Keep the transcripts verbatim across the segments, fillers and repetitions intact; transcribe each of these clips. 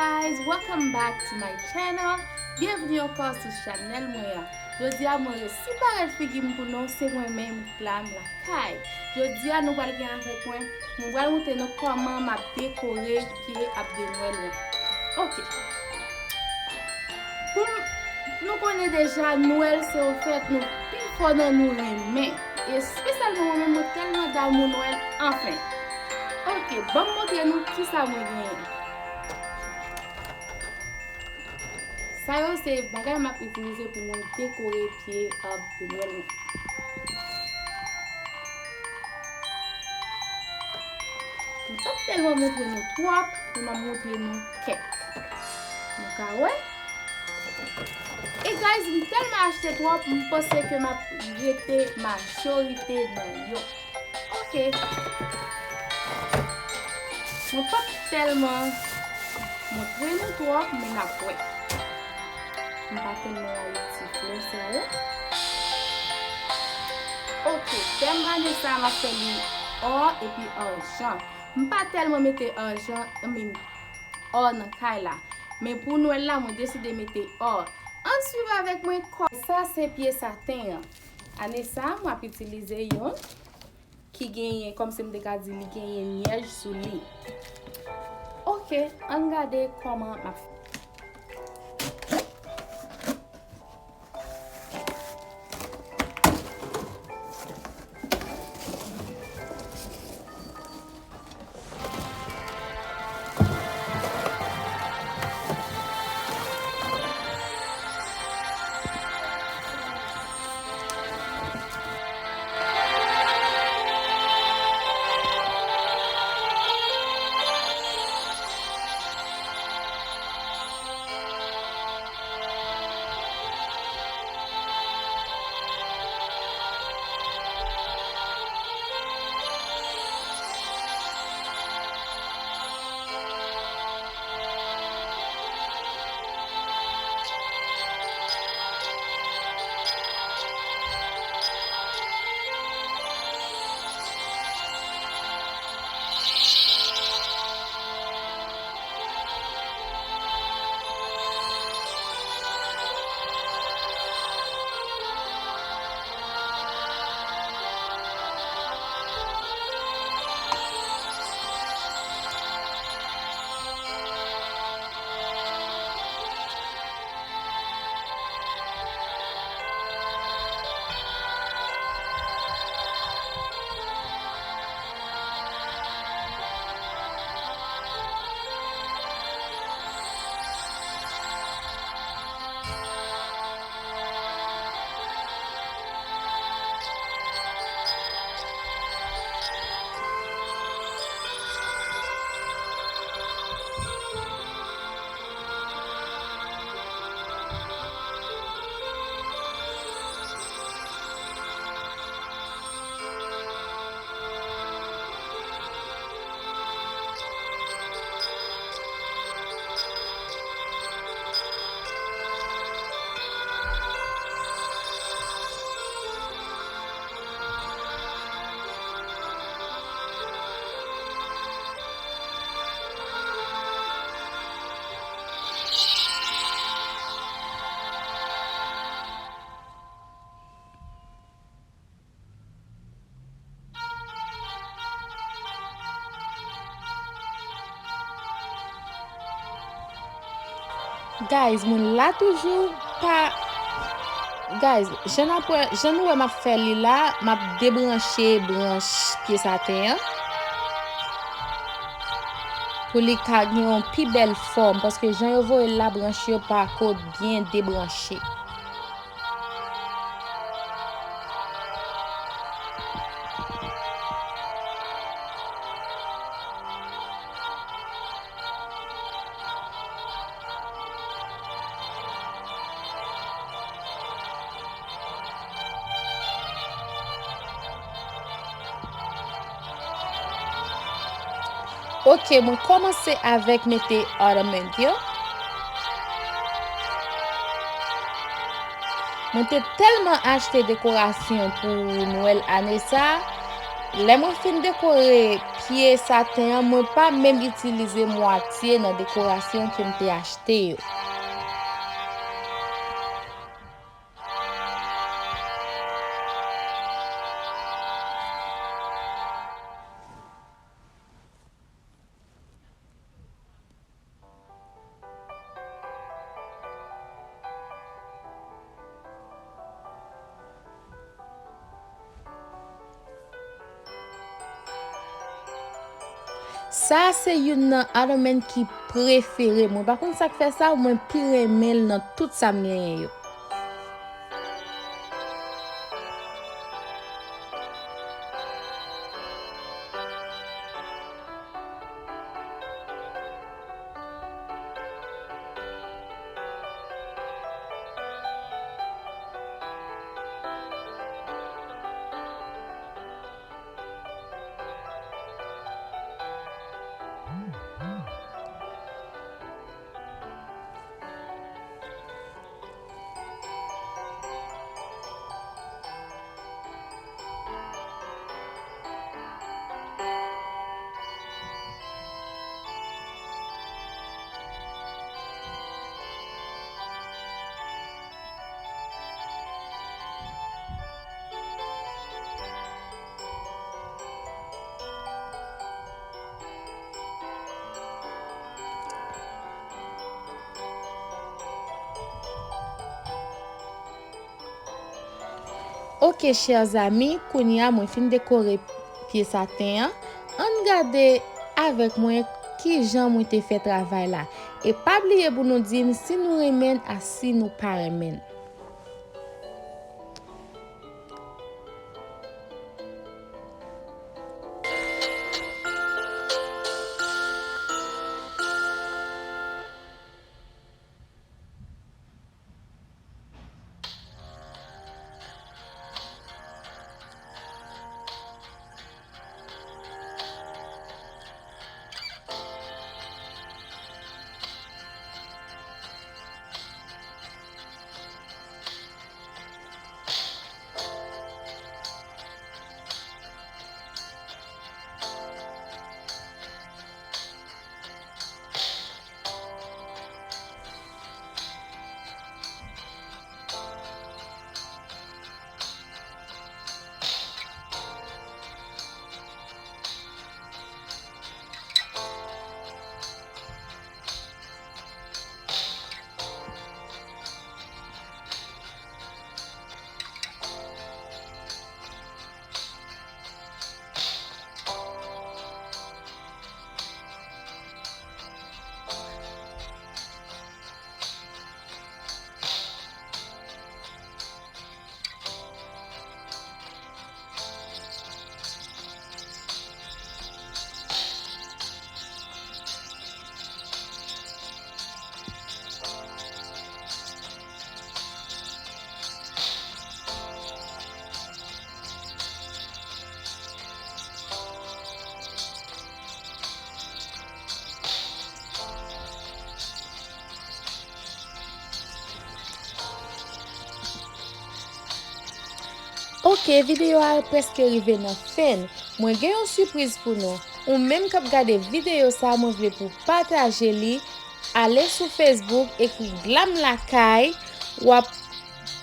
Guys, welcome back to my channel. Byenvni ankò sou chanèl mwen an. Jodi a mwen resi parèt figi m pou nou, se mwen menm Glam lakay. Jodi a nou pral gen avèk mwen, mwen pral montre nou kòman m ap dekore pye ab de Nwèl mwen. Ok. Pou m, nou konnen deja Nwèl se yon fèt nou pi fò nan nou renmen. Espesyalman mwen menm, mwen tèlman damou Nwèl, anfen. Ok, ban m montre nou kisa mwen genyen. Sa yo se bagay m ap itilize pou mwen dekore pye ab de Nwèl mwen. M p ap tèlman montre nou twòp, men m ap montre nou kèk. Nou ka wè. E guys, m tèlman achte twòp, m panse ke m ap rete majorite nan yo. Ok. Mwen p ap tèlman montre nou twòp, men n ap wè. M pa tèlman rayi ti flè sa yo. Ok, tèm ane sa a, m ap fè li ò epi ajan. M pa tèlman mete ajan, I mean, ò nan kay la. Men pou Nwèl la, mwen deside mete ò. Ann swiv avèk mwen kò. Sa se pye saten an. Ane sa a, m ap itilize youn ki genyen, kòmsi m te ka di li genyen nyèj sou li. Ok, ann gade kòman m ap fè. Guys, moun la toujou pa. Guys, jan n ap wè, jan nou wè m ap fè li la, m ap debranche branch pye saten an pou li ka gen yon pi bèl fòm, paske jan yo voye l la, branch yo pa ko byen debranche. Ok, mwen kòmanse avèk mete ornament yo. Mwen te tèlman achte dekorasyon pou Nwèl ane sa a, Lè mwen fin dekore pye saten an, mwen pa menm itilize mwatye nan dekorasyon ke m te achte yo. Sa a se youn nan Ottoman ki prefere mwen. Pa konn sa k fè sa, mwen pi renmen l nan tout sa m genyen yo. Ok, chè zanmi, kounye a mwen fin dekore pye saten an. Ann gade avèk mwen kijan mwen te fè travay la. E pa bliye pou nou di m si nou renmen l a si nou pa renmen l. Ok, videyo a prèske rive nan fen l. Mwen gen yon sipriz pou nou. Ou menm k ap gade videyo sa a, mwen vle pou w pataje li. Ale sou Facebook, ekri Glam Lakay. W ap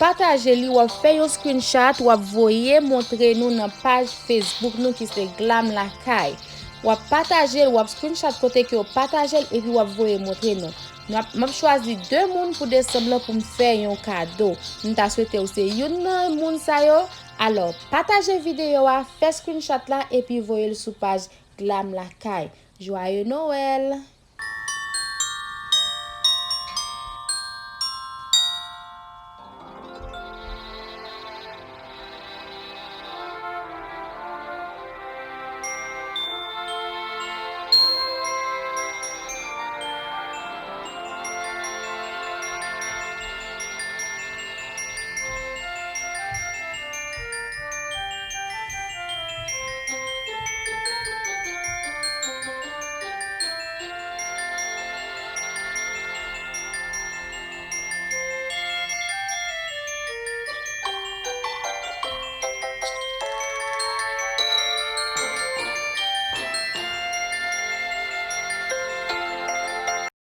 pataje li, w ap fè yon screenshot, w ap voye montre nou nan paj Facebook nou ki se Glam Lakay. W ap pataje l, w ap screenshot kote ke w pataje l, epi w ap voye montre nou. M ap, m ap chwazi de moun pou desanm lan pou m fè yon kado. M ta swete w se youn nan moun sa yo. Alò, pataje videyo a, fè screenshot la, epi voye l sou paj Glam Lakay. Joyeux Noël!